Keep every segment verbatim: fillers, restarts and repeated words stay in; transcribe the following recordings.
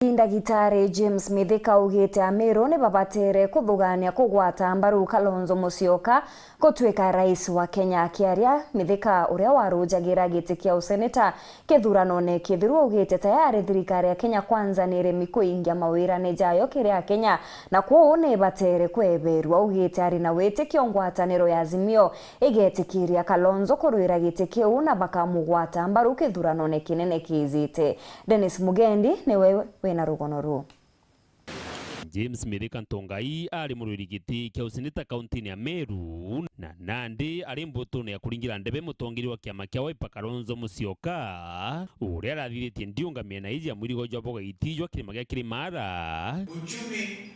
Ndagitari James Mithika augite Amiru ni babatere kuthugania kugwata mbaru Kalonzo Musyoka gutuika rais wa Kenya. Akiaria, Mithika, uria warujagira giti kia useneta kithuranone kithiru, augite tayari thirikari ya Kenya Kwanza ni iremi kuingia mawirane jayo kiri Akenya, na kwou ni ibatere kweberua. Augite ari na witikio ngwataniro ya Azimio igetikiria Kalonzo kurwira giti kiu na bakamugwata mbaru kithuranone kinene kiijite. Dennis Mugendi niwe wina rugono ruu. James Mithika Ntongai ari murwiri giti kia useneta kauntini ya Meru, na nandi ari mbutune ya kuringira ndebe mutongeria wa kiama kia Wiper Kalonzo Musyoka, uria arathithitie ndiunga miena iji ya mwirigo jwa bogaiti jwa kirima gia Kirimara. Uchumi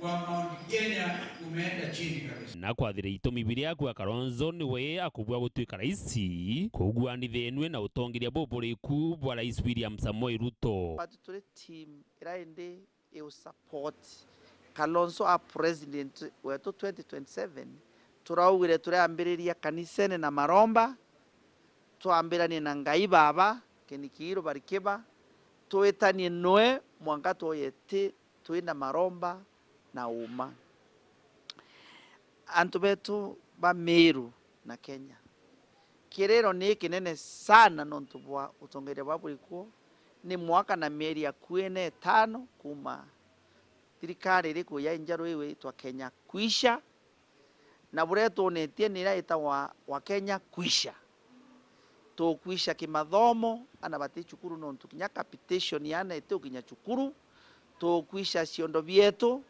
wa Mount Kenya umeenda chini kabisa. Na kwathira itumi biria akua Kalonzo niwe akubua gutuika raisi, kuguanithenue na utongeria buburiku bwa Rais William Samoei Ruto. Batu turi team ira indi iu support Kalonzo a president wetu twenty twenty-seven, turaugire turiambiriria kanisene na maromba, twambiranie na Ngai Baba, kinikiiru barikiba, twitanie noe mwanka twoye ti twina maromba na uma. Antu betu ba Meru na Kenya, kiriro ni kinene sana nontu bwa utongeria bwa buri kuo. Ni mwaka na mieri akui na itano kuuma thirikari iriku ya injaru iu itwa Kenya kwisha, na buria itwonetie ni iria itagwa wa Kenya kwisha. Tukwisha kimathomo, ana bati cukuru nontu kinya capitation ya ana iti ukinya cukuru. Tukwisha ciondo bietu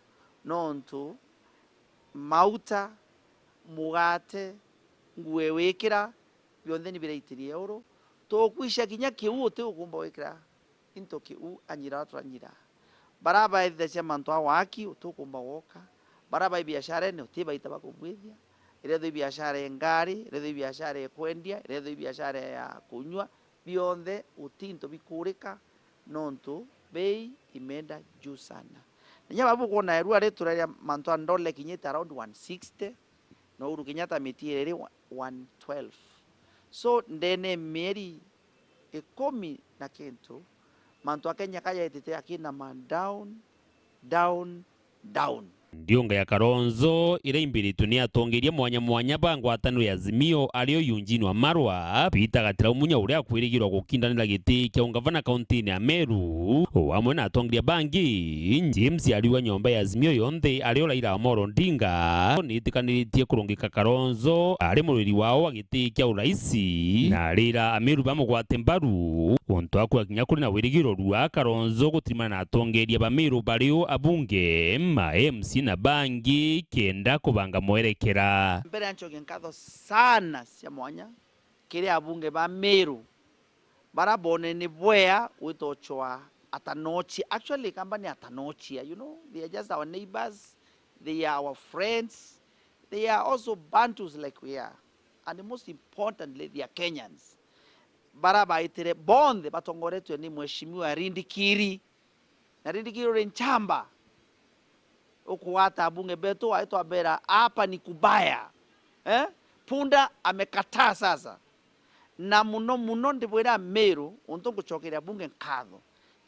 nontu mauta, mugate, nguo wikira, bionthe ni biraitiria uru. Tukwisha kinya kiu uti ukumba wikira into kiu anyira turanyira. Bara baithagia mantu a waki uti ukumba gwoka. Bara bai biasharene uti baita bakubwithia. Irethwa i biashara ya ngari, irethwa i biashara ya kwendia, irethwa i biashara ya kunyua, bionthe uti into bikurika nontu bei imeenda juu sana. Na inya baba bukwona erua ri turaria mantu a ndole kinyite around one sixty, na Uhuru Kenyatta mitiire ri one twelve. So, ndene mieri ikumi na kintu, mantu a Kenya kajaitite akinama down, down, down. Ndiunga ya Kalonzo iria imbiritwe ni atongeria mwanya mwanya ba ngwataniro ya Azimio, ario Eugene Wamalwa, Peter Gatira Umunya uria akwirigirwa gukindanira giti kia ungavana kauntini ya Meru, o amwe na atongeria bangi. James ariwa nyomba ya Azimio yonthe, ario Raila Amolo Odinga nitikaniritie kurungika Kalonzo ari murwiri wao wa giti kia uraisi, na arira Ameru bamugwate mbaru untu akua kinya kuri na wirigiro rua Kalonzo gutirimana na atongeria ba Meru bario abunge, ma M C na bangi kenda kubanga mwerekera. Mbere ya ncokie nkatho sana cia mwanya kiri abunge ba Meru bara bone ni bwea gwitochwa atanochia. Actually, kamba ni atanochia, you know, they are just our neighbors, they are our friends, they are also Bantus like we are, and most importantly, they are Kenyans. Bara baitire bonthe batongoretwe ni Mheshimiwa Rindikiri, na Rindikiri uri nchamba. Ukugwata abunge betu, waitwa bera, hapa ni kubaya. Eh? Punda amekataa sasa. Na muno muno ndibwira Meru, untu ngucokeria bunge nkatho.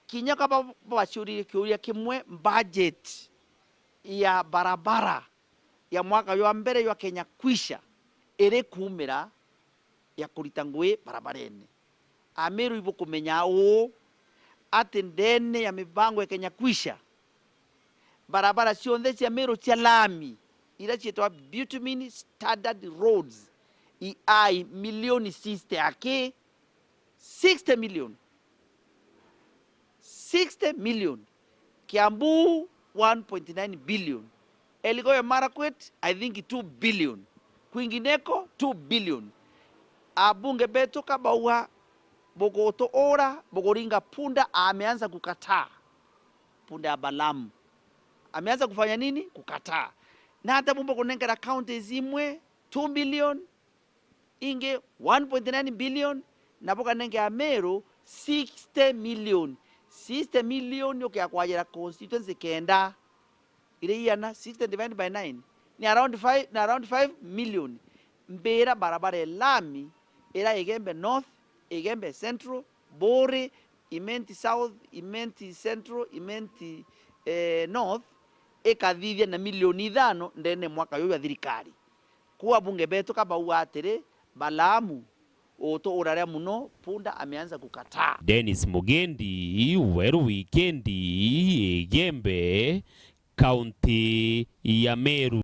Kinya kaba babaciuririe kiuria kimwe, budget ya barabara ya mwaka jwa mbere jwa Kenya kwisha iri kuumira ya kurita ngui barabarene. Ameru ibukumenya uu, ati ndene ya mibango ya Kenya kwisha, barabara cionthe cia Meru cia lami, iria ciitwa bitumen standard roads, i ai milioni sixty aki, sixty million. Sixty million. Kiambu, one point nine billion. Elgeyo Marakwet, I think two billion. Kwingineko, two billion. Abunge betu kabauga, bugutuura, buguringa punda, ameanza kukataa. Punda ya Balamu. Ameanza kufanya nini? Kukataa. Na hata bumba kunengera counties imwe two billion, ingi one point nine billion, na bukanenge Ameru sixty million. Sixty million ukia kwajira constituency kenda. Iri iana, sixty divided by nine, ni around five, ni around five million. Mbira barabara ya lami ira Igembe North, Igembe Central, Buri, Imenti South, Imenti Central, Imenti, eh, North ikathithia na milioni ithano ndene mwaka juju jwa thirikari. Kuu abunge betu ka bauga atiri, Balaamu, utu uraria muno, punda ameanza kukataa. Dennis Mugendi, Weru Wikendi, Igembe, kaunti ya Meru.